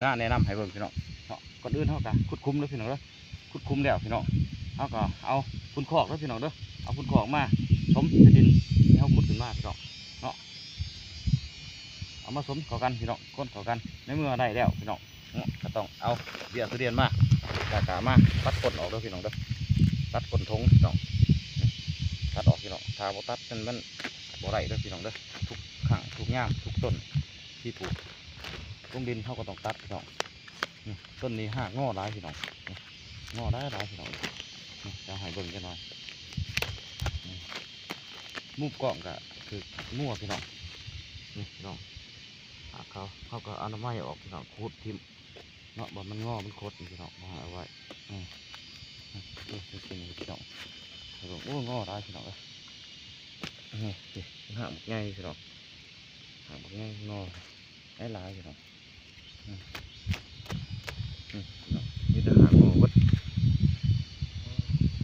ນາແນະນຳໃຫ້ເບິ່ງພີ່ນ້ອງເນາະ. ກ່ອນອື່ນເຮົາກໍຂຸດຂຸມເດີພີ່ນ້ອງເດີ. ຂຸດຂຸມແລ້ວພີ່ນ້ອງ ເຮົາກໍເອົາຝຸ່ນຄອກເດີພີ່ນ້ອງເດີ. ເອົາຝຸ່ນຄອກມາສົມໃສ່ດິນທີ່ເຮົາຂຸດຂຶ້ນມາພີ່ນ້ອງເນາະ. ເອົາມາສົມເຂົ້າກັນພີ່ນ້ອງ ຄົນເຂົ້າກັນ. ໃນເມື່ອໄດ້ແລ້ວພີ່ນ້ອງເນາະ ກໍຕ້ອງເອົາເບ້ຍທຸລຽນມາ ແລ້ວກໍມາຕັດກົ້ນອອກເດີພີ່ນ້ອງເດີ. ຕັດກົ້ນຖົງພີ່ນ້ອງ ຕັດອອກພີ່ນ້ອງ. ຖ້າບໍ່ຕັດມັນ ມັນບໍ່ໄດ້ເດີພີ່ນ້ອງເດີ. ທຸກຄັ້ງທຸກຍາມທຸກຕົ້ນທີ່ປູກລົງດິນເຮົາກໍຕ້ອງຕັດພີ່ນ້ອງ. ອືມ ຕົ້ນນີ້ຮາກງໍຫຼາຍພີ່ນ້ອງ ງໍຫຼາຍໆ ພີ່ນ້ອງ. ອືມ ຈະໃຫ້ເບິ່ງຈັກໜ່ອຍ. ອືມ ມຸມກ້ອງກໍຖືກງົວພີ່ນ້ອງ. ນີ້ພີ່ນ້ອງ ຫາກເຂົາ ເຮົາກໍອະນາໄມອອກພີ່ນ້ອງ ຂູດຖິ້ມເນາະ ບໍ່ມັນງໍມັນຄົດນີ້ພີ່ນ້ອງ ມາເອົາໄວ້. ອືມ ເອີ ຈັ່ງຊີ້ນີ້ພີ່ນ້ອງ ເບິ່ງ ໂອ້ ງໍຫຼາຍພີ່ນ້ອງເອີຍ. ນີ້ ນີ້ ຮາກບັກໃຫຍ່ພີ່ນ້ອງ ຮາກບັກໃຫຍ່ງໍຫຼາຍໆ ພີ່ນ້ອງ. ອືມ ອືມ ພີ່ນ້ອງ ມີແຕ່ຮາກງໍເບິດ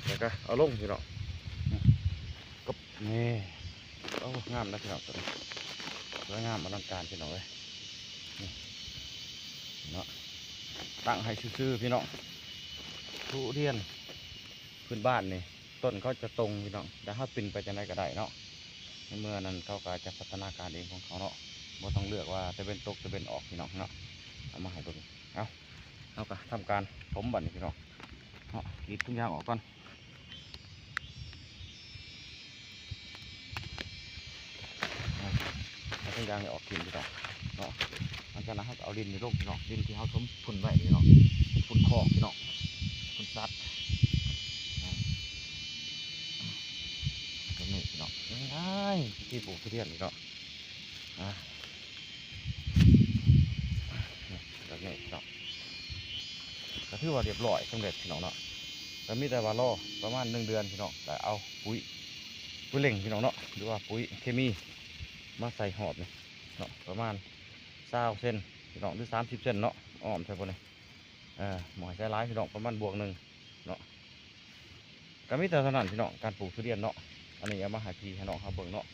ແລ້ວກໍເອົາລົງພີ່ນ້ອງ. ອືມ ກັບ ນີ້ ໂອ້ ງາມນະພີ່ນ້ອງ ຕົວນີ້ ສວຍງາມອະລັງການພີ່ນ້ອງເອີຍ. ນີ້ເນາະ ຕັ້ງໃຫ້ຊື່ໆ ພີ່ນ້ອງ ທຸລຽນພື້ນບ້ານນີ້ ຕົ້ນເຂົາຈະຕົງພີ່ນ້ອງ ແຕ່ເຮົາປິ່ນໄປຈັ່ງໃດກໍໄດ້ເນາະ. ໃນເມື່ອນັ້ນເຂົາກໍຈະພັດທະນາການເອງຂອງເຂົາເນາະ ບໍ່ຕ້ອງເລືອກວ່າຕາເວັນຕົກຕາເວັນອອກພີ່ນ້ອງເນາະ. ເອົາມາໃຫ້ເບິ່ງ ເອົາ ເຮົາກໍທຳການຖົມບັດນີ້ພີ່ນ້ອງເນາະ. ກຣີດທຸງຢາງອອກກ່ອນ ເອົາທຸງຢາງນີ້ອອກຖິ້ມພີ່ນ້ອງເນາະ. ຫຼັງຈາກນັ້ນເຮົາກໍເອົາດິນນີ້ລົງພີ່ນ້ອງ ດິນທີ່ເຮົາຖົມຝຸ່ນໄວ້ນີ້ເນາະ ຝຸ່ນຄອກພີ່ນ້ອງ ຝຸ່ນສັດ ອາ ແບບນີ້ພີ່ນ້ອງ ງ່າຍໆ ວິທີປູກທຸລຽນນີ້ເນາະ. ອາ ແບບນີ້ພີ່ນ້ອງ ກໍຖືວ່າຮຽບຮ້ອຍສຳເລັດພີ່ນ້ອງເນາະ. ກໍມີແຕ່ວ່າລໍປະມານໜຶ່ງເດືອນພີ່ນ້ອງ ແລ້ວເອົາປຸຍ ປຸຍເລັ່ງພີ່ນ້ອງເນາະ ຫຼືວ່າປຸຍເຄມີມາໃສ່ຮອບນີ້ເນາະ ປະມານຊາວເຊັນພີ່ນ້ອງ ຫຼືສາມສິບເຊັນເນາະ ອ້ອມໃສ່ພວກນີ້. ເອີ ບໍ່ໃຫ້ໃສ່ຫຼາຍພີ່ນ້ອງ ປະມານບວກໜຶ່ງເນາະ. ກໍມີແຕ່ເທົ່ານັ້ນພີ່ນ້ອງ ການປູກທຸລຽນເນາະ. ອັນນີ້ເອົາມາໃຫ້ພີ່ໃຫ້ນ້ອງເຮົາເບິ່ງເນາະ